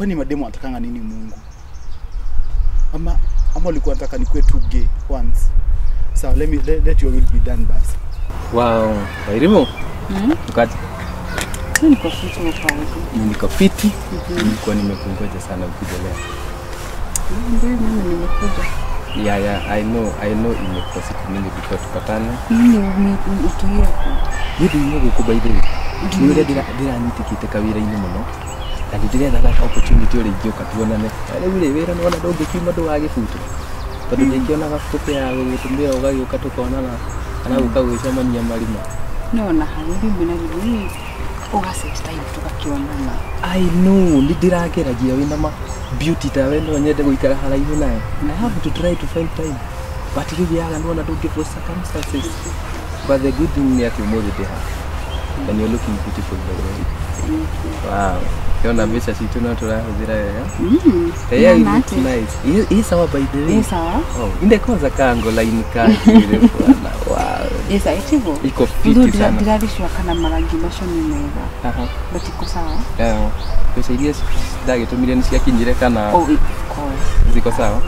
Kwani mademu atakanga nini Mungu? Ama ulikuwa unataka nikuwe too gay once. So let your will be done basi. Wow, Wairimu. Ukaje? Niko fiti mpango. Niko fiti. Nilikuwa nimekungoja sana ukuje leo. Ndio mimi nimekuja. Yeah, I know imekuwa siku mingi before tupatane. Mimi utuye. Nithi niguku by the way. Ni uria ndiranyitĩkĩte kawĩra-inĩ mũno. Na ndirethaga ka opportunity ũrĩa ingĩũka tuonane. Rĩu rĩ wĩra nĩwona ndũngĩkiuma ndũgagĩbutwo. Tondũ ndingĩonaga kopi ya gũgĩtũmĩra ũgagĩũka tũkonana kana gũka gwĩcemania marima. No na harĩ rĩmwe na rĩmwe ũgaset time tũgakĩonana. I know nĩ ndĩrageragia wĩna ma beauty ta we no nyende gũikara haraihu nawe. I have to try to find time. But rĩu yaga nĩwona ndũngĩ for circumstances. But the good thing ni atĩ ũmũthĩ ndĩ haha. And you're looking beautiful by the way. Wow. Yona mbica citũ no tũrahũthĩra wega. Yeah, it looks nice. Ii sawa by the way. Ii sawa. Oh, inde kwanza kango line kangi bwana. Wow. Ii sawa itivo. Iko fiti sana. Ndiraricua kana marangi macio ni mega. Aha. But iko sawa. Yeah. Mbeca iria ndagĩtũmire nĩ ciakinyire kana? Oh, of course. Ziko sawa?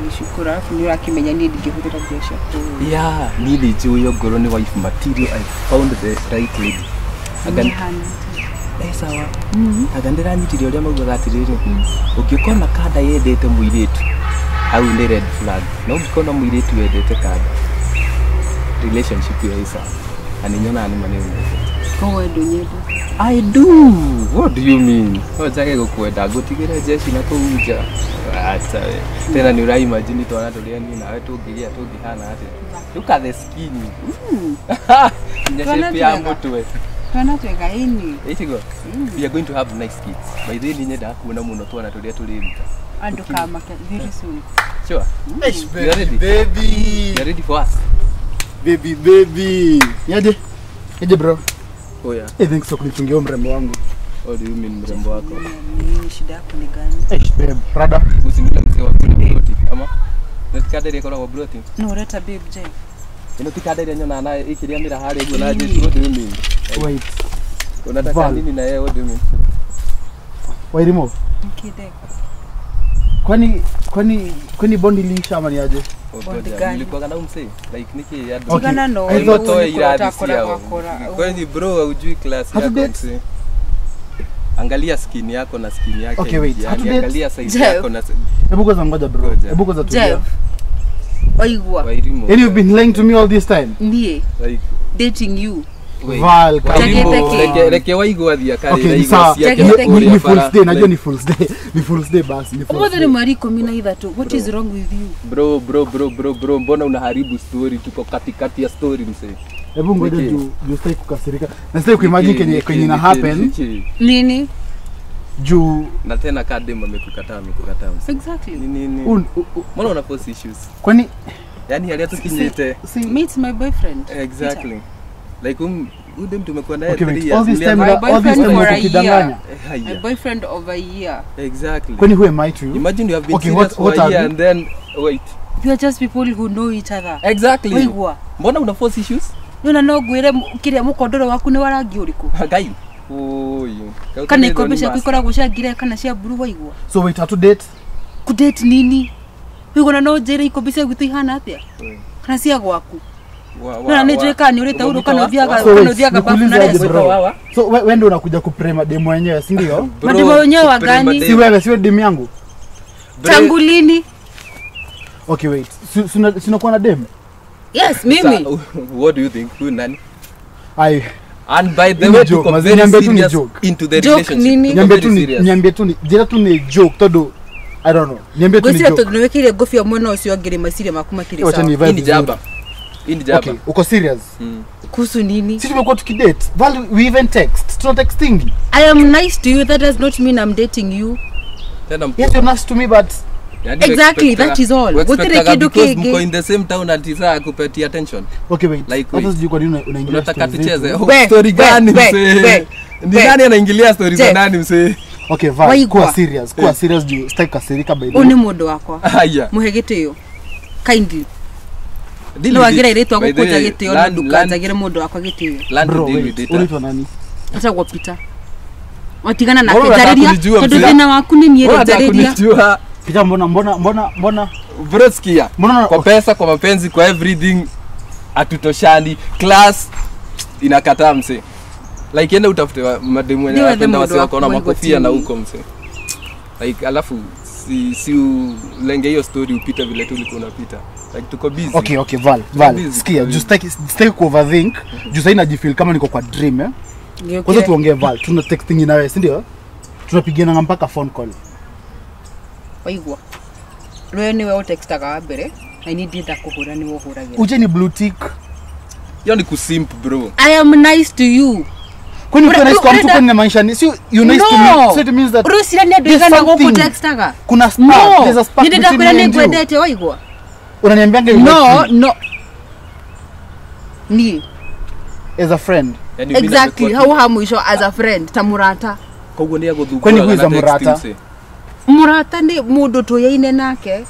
Nilishukuru alafu ni urakimenya niĩ ndingĩhũthĩra mbia ciaku. Yeah, niĩ nĩnjũĩ ngoro nĩ wife material. I found the right lady. Sawa. Anga ndĩranyitire ũrĩa maugaga atĩrĩrĩ, ũngĩkona kanda yendete mũirĩtu hau nĩ red flag, na ũngĩkona mũirĩtu wendete kanda relationship ĩyo ĩ sawa. Na nĩ nyonaga nĩ ma nĩ ũnyendete. Koguo we ndũnyendete? I do. What do you mean? No njage gũkwenda ngũtigĩre jeshi na kũu nja. Acha we. Tena nĩ ũra imagine twana tũrĩa niĩ nawe tũngĩgĩa tũngĩhana atĩa? Look at the skin. Nginya shape ya mũtwe. Twana twega ini. Itigo. We are going to have nice kids. By the way, ni nyendaga kuona muno twana turia turiruta. Andu kama very soon. Sure. You are ready? Baby. You are ready for us? Baby, baby. Niaje? Niaje bro? Oh yeah. I think so kunifungia mrembo wangu. What do you mean mrembo wako? Nini shida yako ni gani? Eh, babe, rada. Usinile mse wa kule broti ama? Netikada ile kwa broti. No, reta babe je. Ino tikada ile nyona naye ikiria mira hali uguo na jeshi. What do you mean? Wait. Unataka nini na yeye? What do you mean? Wairimu. Mkide. Kwani bondi iliisha ama ni aje? Bondi gani? Nilikuwa na umse like niki ya okay. No. I thought toe irathi yao. Kwani bro hujui class yako mse. Angalia skin yako na skin yake. Okay, wait. Yani, angalia size yako na. Hebu kwanza ngoja bro. Hebu kwanza tulia. Waigua. Wairimu. And you've been lying to me all this time. Ndiye. Like dating you. Val, Reke waigua thia kare ira igua ciake. Ni full day, najua ni full day. Ni full day basi, ni full day. Ũmũthĩ nĩ mweri 13. What is wrong with you? Bro, mbona unaharibu story? Tuko katikati ya story mse. Hebu ngoja juu sitaki kukasirika. Na sitaki kuimagine kenye ina happen. Nini? Juu na tena kadem amekukataa mse. Exactly. Nini? Mbona una force issues? Kwani yani hali tukinyete. Meet my boyfriend. Exactly. Like udem tumekuwa naye 3 years. All this time ukidanganya. My boyfriend of a year. Exactly. Kwani who am I to you? Imagine you have been serious for a year and then wait. You are just people who know each other. Exactly. Waigua. Mbona una force issues? Nona no ngwire kiria mukondoro waku ni warangi uriku. Ngai. Oyo. Kana ikombe ciaku ikoragwo cia ngire kana cia blue waigua. So wait, to date? Ku date nini? Waigua no njire ikombe cia gwitu ihana atia? Kana cia gwaku. Na nĩ njũĩ kana nĩ ũrĩte uru kana ũthiaga bafu na leso. So wewe ndio unakuja kuprema demu wenyewe, si ndio? Mademu wenyewe wa gani? Si wewe, si demu yangu. Tangu lini? Okay, wait. Sinakuwa na demu? Yes, mimi. What do you think? Who nani? I And by the way, tuko very serious into the relationship. Niambie tu ni jira tu ni joke todo. I don't know. Niambie tu ni joke. Ngwĩciria tondũ nĩwĩkĩire ngũbia mwena ũcio ngĩrĩ meciria maku matirĩ sawa. Hii ni jaba. Okay, uko serious? Kuhusu nini? Sisi tumekuwa tukidate. Val, we even text. Tuna texting. I am nice to you. That does not mean I'm dating you. Yes, you're nice to me but exactly, that is all. Gutire kindu kingi. Mko in the same town and saa kupatia attention. Okay, wait. Like, hata sijui kwa nini unaingilia. Unataka tucheze story gani mse? Ni nani anaingilia story za nani mse? Okay, Val, kuwa serious. Kuwa serious juu sitaki kasirika by the way. Uni mundu wakwa. Muhe gitio. Kindly. No wagira iretwa gukunja gitio na ndukanjagire mundu wakwa gitio. Bro, wait. Unaitwa nani? Etagwo Peter. Watigana nake jariria tondu thina waku ni niĩ jariria. Peter mbona mbona mbona mbona bro sikia. Mbona kwa pesa, kwa mapenzi, kwa everything atutoshani. Class inakataa mse. Like enda utafute mademu wenye wanapenda wasi wako na makofia na huko mse. Like alafu si ulenge hiyo story upite vile tu ulikuwa unapita. Like tuko busy. Okay okay Val, Val. Sikia, just take overthink. Just sasa najifeel kama niko kwa dream eh. Kwanza tuongee Val, tuna texting na wewe, si ndio? Tunapigiana mpaka phone call. Waigua. Wewe ni wewe textaga wa mbere na ni ndenda kuhura ni wohuragira. Uje ni blue tick. Hiyo ni kusimp bro. I am nice to you. Kwani uko nice kwa mtu kwani inamaanisha ni si you nice to me. So it means that Rusira ni andũ aigana gũkũ textaga. Kuna spark, there's a spark. Ndenda kwĩra nĩ ngwendete waigua. Unaniambianga you No, no. Ni as a friend. Exactly, hau ha mwisho as a friend ta murata. Koguo ni agũthumbũra. Kwani who is a murata? Murata ni mundu tuyaine nake.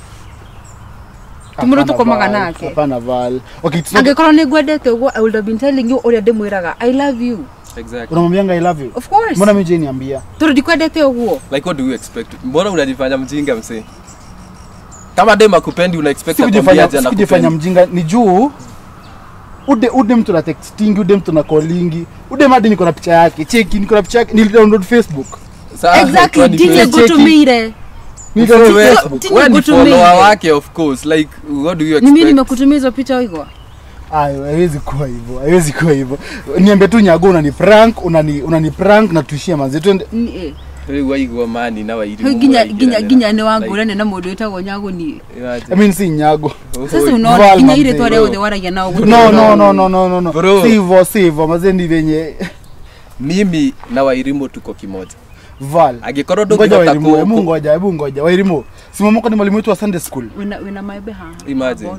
Tumuru tukomaga nake. Hapana Val. Okay, it's not. Angikorwo ni ngwendete uguo I would have been telling you uria ndimwiraga I love you. Exactly. Unamwambianga I love you? Of course. Mbona mimi je niambia? Tondu ndikwendete uguo. Like what do you expect? Mbona unajifanya mjinga msee? Kama dem akupendi una expect akwambie aje anakupenda? Sikujifanya mjinga ni juu ude mtu na texting, ude mtu na calling, ude madi niko na picha yake, cheki niko na picha yake, nili download Facebook. Exactly, DJ gutumire. Wewe ni follower wake of course. Like what do you expect? Mimi nimekutumia hizo picha waigwa. Ayo, haiwezi kuwa hivyo. Haiwezi kuwa hivyo. Niambie tu Nyago unani prank, unani prank na tuishie manzi. Twende. Wewe waigwa mani na wairimu. Ginya ni wangu rene na mundu wetagwo Nyago ni. I mean si Nyago. Sasa unaona ginya ile tware othe waragia nao. No no no no no no. Si hivyo, si hivyo. Manzi ni venye mimi na Wairimu tuko kimoja. Val. Angikorwo ndũngĩhota ku hebu ngoja, hebu ngoja. Wairimu. Simama kwa ni mwalimu wetu wa Sunday school. Wina maembe haha. Imagine.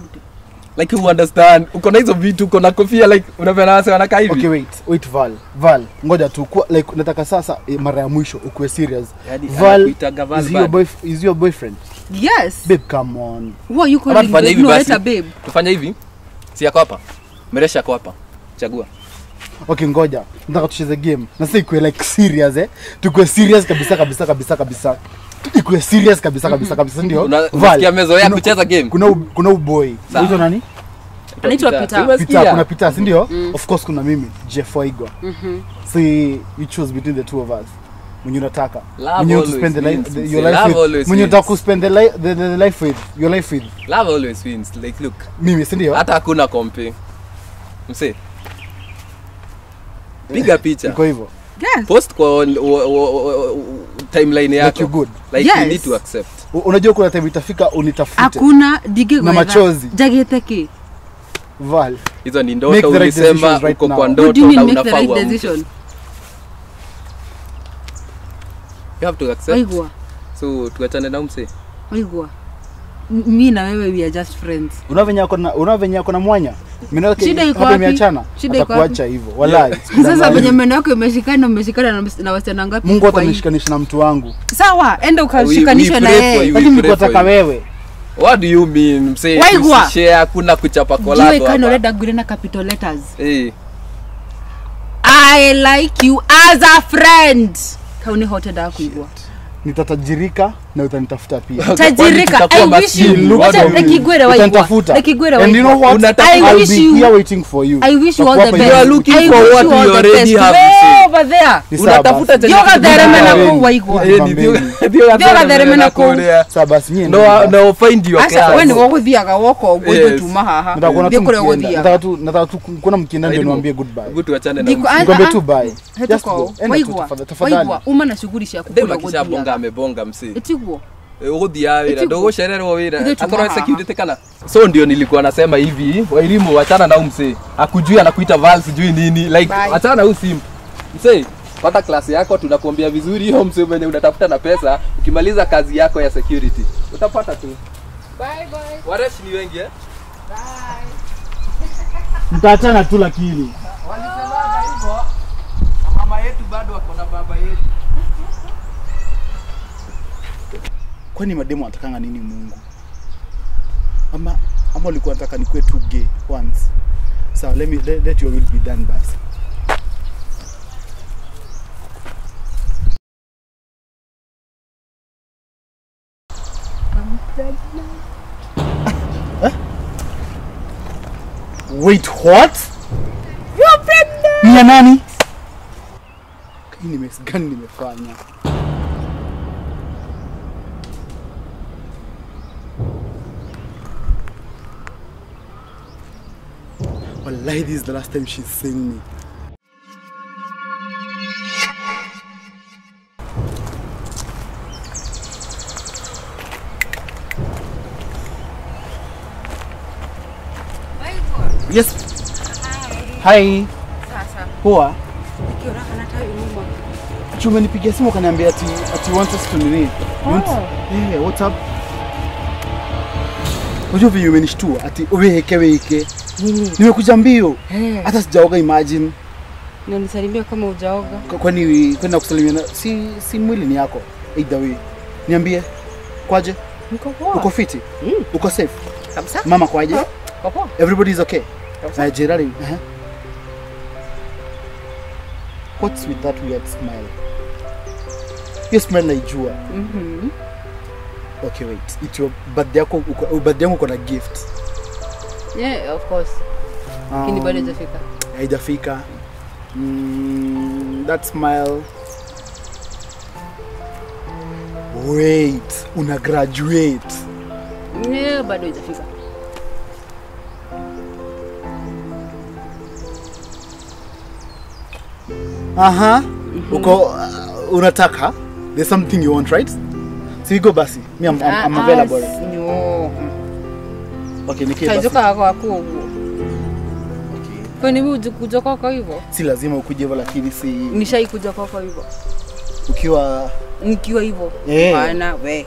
Like you understand. Uko na hizo vitu, uko na kofia like unapenda wase wanakaa hivi. Okay wait, wait Val. Val, ngoja tu like nataka sasa mara ya mwisho ukuwe serious. Yani, Val, is your boyfriend? Yes. Babe come on. Who are you calling? Babe? No, let a babe. Tufanye hivi. Si yako hapa. Meresha yako hapa. Chagua. Okay ngoja. Nataka tucheze game. Na sasa ikuwe like serious eh. Tukue serious kabisa kabisa kabisa kabisa. Ikuwe serious kabisa kabisa kabisa ndio. Unasikia mezoea kucheza game. Kuna boy. Unaitwa nani? Anaitwa Peter. Peter, kuna Peter, si ndio? Of course kuna mimi, Jeff Waigwa. So you choose between the two of us. Mwenye unataka. Mwenye you spend the life your life with. Mwenye unataka ku spend the life with, your life with. Love always wins. Like look. Mimi, si ndio? Hata hakuna compare. Mse. Piga picha. Iko hivyo. Yes. Post kwa timeline yako. Like you good. Like yes. You need to accept. Unajua kuna time itafika unitafute. Hakuna dige na machozi. Jagete ki. Val. Hizo ni ndoto ulisema uko kwa ndoto na unafaa uamke. You have to accept. Waigwa. So tuachane na mse. Waigwa. Mimi na wewe we are just friends. Unavenya yako na mwanya. Meno yake hapo imeachana. Atakuacha hivyo. Wallahi. Sasa venye meno yako imeshikana na wasichana ngapi? Mungu atanishikanisha na mtu wangu. Sawa, enda ukashikanishwe na yeye. Lakini niko nataka wewe. What do you mean? Mse, share hakuna kuchapa collab hapa. Jiwe kano leta gure na capital letters. Eh. I like you as a friend. Kauni hote da kuigwa. Nitatajirika na utanitafuta pia. Tajirika. I wish you. Nikigwere waigwa. Nikigwere waigwa. And you know what? I wish you. Here waiting for you. I wish you all the best. You are looking for what you already have. Over there. Unatafuta chenye. Yoga thereme na ku waigwa. Yoga thereme na ku. Sawa basi nyie. No, find your class. Asa wewe ni woguthiaga woko uguo tuma haha. Nataka tu kuna mkienda ndio niwaambie goodbye. Good tuachane na. Nikwambie tu bye. Just go. Waigwa. Waigwa. Uma na shughuli cia kukula guthiaga. Amebonga msi. Etiguo. Uguthia wira ndugucererwo wira akorwo security kana. So ndio nilikuwa nasema hivi, Wairimu achana na msi. Akujui anakuita Val sijui nini. Like achana na huyu simp. Msi, pata class yako tunakuambia vizuri hiyo msi mwenye unatafuta na pesa, ukimaliza kazi yako ya security utapata tu. Bye bye. Wareshi ni wengi eh? Bye. Mtaachana tu lakini. Walisemaga hivyo na mama yetu bado ako na baba yetu. Kwani mademu atakanga nini Mungu? Ama ulikuwa unataka nikuwe tu gay once. So let your will be done basi. pregnant. Huh? Wait, what? You're pregnant. Ni ya nani? Hii ni mess gani nimefanya? Wallahi, this is the last time she's seen me. Yes. Hi. Hi. Sasa. Poa. Umenipigia simu ukaniambia ati you want us to nini? Oh. Yeah, what's up? Unajua vile umenishtua ati uweke weke. Nini? Nimekuja mbio. Hata sijaoga, imagine. Na unisalimia kama hujaoga. Kwani kwenda kusalimia si mwili ni yako. Either way. Niambie. Kwaje? Niko poa. Uko fiti? Uko safe? Kabisa. Mama kwaje? Uko poa. Everybody is okay. Gerald, what's with that weird smile? You smell like jua. Okay, wait. It's your birthday yako, birthday yangu kuna gift. Yeah, of course. Lakini bado haijafika. Haijafika. That smile. Wait, una graduate. Yeah, bado haijafika. Aha. Uko unataka? There's something you want, right? So you go basi. Me, I'm available. No. Okay, niki basi. Tajuka wako huko. Okay. Kwani mimi ujikuja kwako hivyo? Si lazima ukuje hivyo, lakini si nishaikuja kwako hivyo. Ukiwa nikiwa hivyo. Bana we.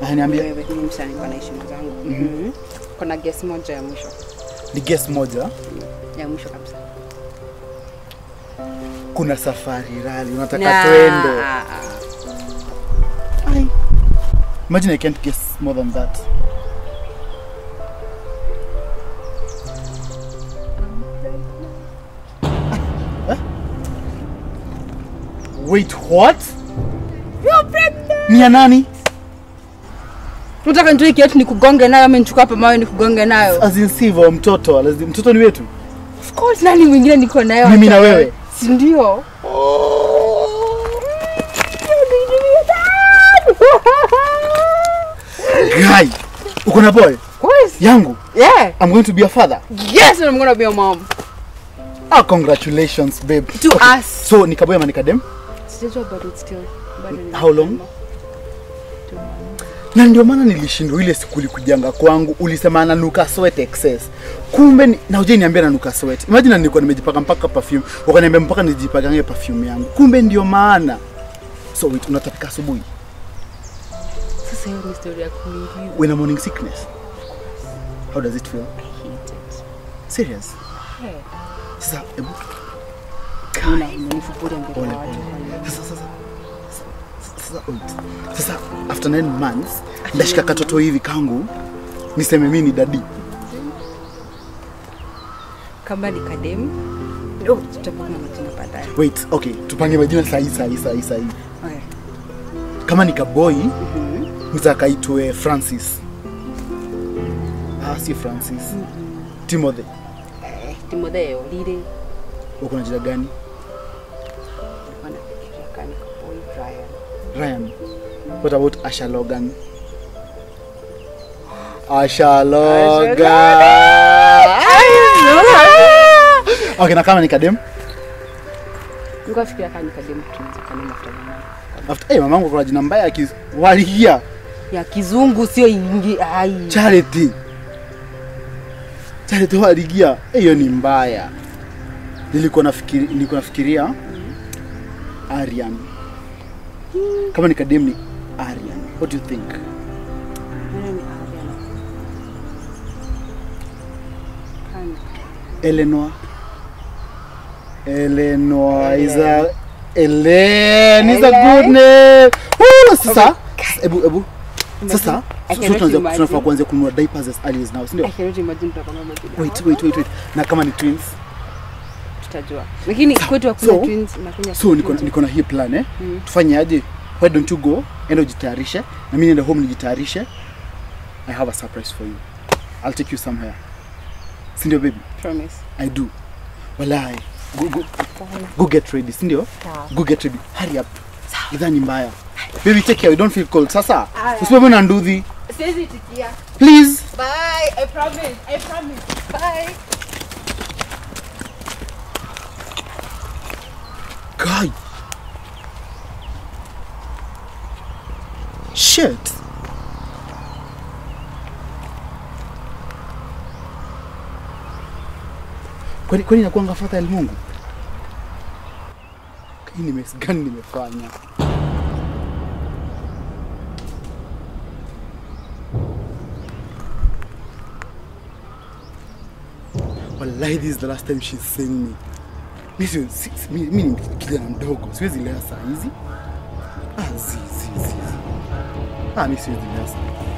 Ah, niambie. Wewe ni msanii kwa naishi mwenzangu. Kuna guess moja ya mwisho. Ni guess moja? Ya mwisho kabisa. Kuna safari rally unataka tuende. Imagine I can't guess more than that. Huh? Wait, what? You're pregnant. Ni ya nani? Unataka nitoe kiatu nikugonge nayo ama nichukue hapa mawe nikugonge nayo? As in sivyo, mtoto, lazima mtoto ni wetu. Of course, nani mwingine niko nayo? Mimi na wewe. Si ndio? Guy, uko na boy? Of course. Yangu? Yeah. I'm going to be a father. Yes, and I'm going to be a mom. Ah, congratulations, babe. To okay. us. So, ni kaboy ama ni kadem? Sijajua, but it's still. How long? 2 months. Na ndio maana nilishindwa ile siku ulikujanga kwangu, ulisema nanuka sweat excess. Kumbe na hujai niambia nanuka sweat. Imagine nilikuwa nimejipaka mpaka perfume, ukaniambia mpaka nijipakange perfume yangu. Kumbe ndio maana. So wait, unatapika asubuhi? Sasa hiyo ni story ya kuniuliza. When a morning sickness? How does it feel? I hate it. Serious? Yeah. Sasa ebu unanifukuza mbele ya watu. Sasa wait. Sasa after 9 months ndashika katoto hivi kangu niseme mimi ni daddy. Kama ni kadem. Oh, tutapanga majina baadaye. Wait, okay, tupange majina sahi. Okay. Kama ni kaboy, mtakaitwe Francis. Ah, si Francis. Timothy. Timothy Olire. Uko na jina gani? Nilikuwa nafikiria kama ni kaboy Ryan. Ryan. What about Asha Logan? Asha Logan. Okay, na kama ni kadem? Nilikuwa nafikiria kama ni kadem tunaweza kama mafuta mama. After mamangu kuna jina mbaya waligia. Ya kizungu sio ingi ai. Charity. Charity waligia. Hiyo ni mbaya. Nilikuwa nafikiria Aryan. Kama ni kadem ni Aryan. What do you think? Mimi ni Aryan. Eleanor. Eleanor is a Ellen is a good name. Woo, sasa. Ebu. Sasa, tunafaa kuanza kununua diapers as early as now, si ndio? I cannot imagine tutakuwa Wait. Na kama ni twins tutajua. Lakini kwetu hakuna twins na Kenya. So niko na hii plan eh. Tufanye aje? Why don't you go? Enda ujitayarishe na mimi niende home nijitayarishe. I have a surprise for you. I'll take you somewhere. Sindio baby? Promise. I do. Walai. Go get ready, sindio? Go get ready. Hurry up. Idhaa ni mbaya. Baby, take care. You don't feel cold. Sasa, usiwe na nduthi. Siwezi itikia. Please. Bye. I promise. I promise. Bye. God. Shit. Kwani nakuanga fata ya Mungu? Hii ni mess gani nimefanya? Wallahi, this is the last time she's seeing me. Mimi ni kijana mdogo, siwezi lea saa hizi. Zi. Mimi siwezi lea saa.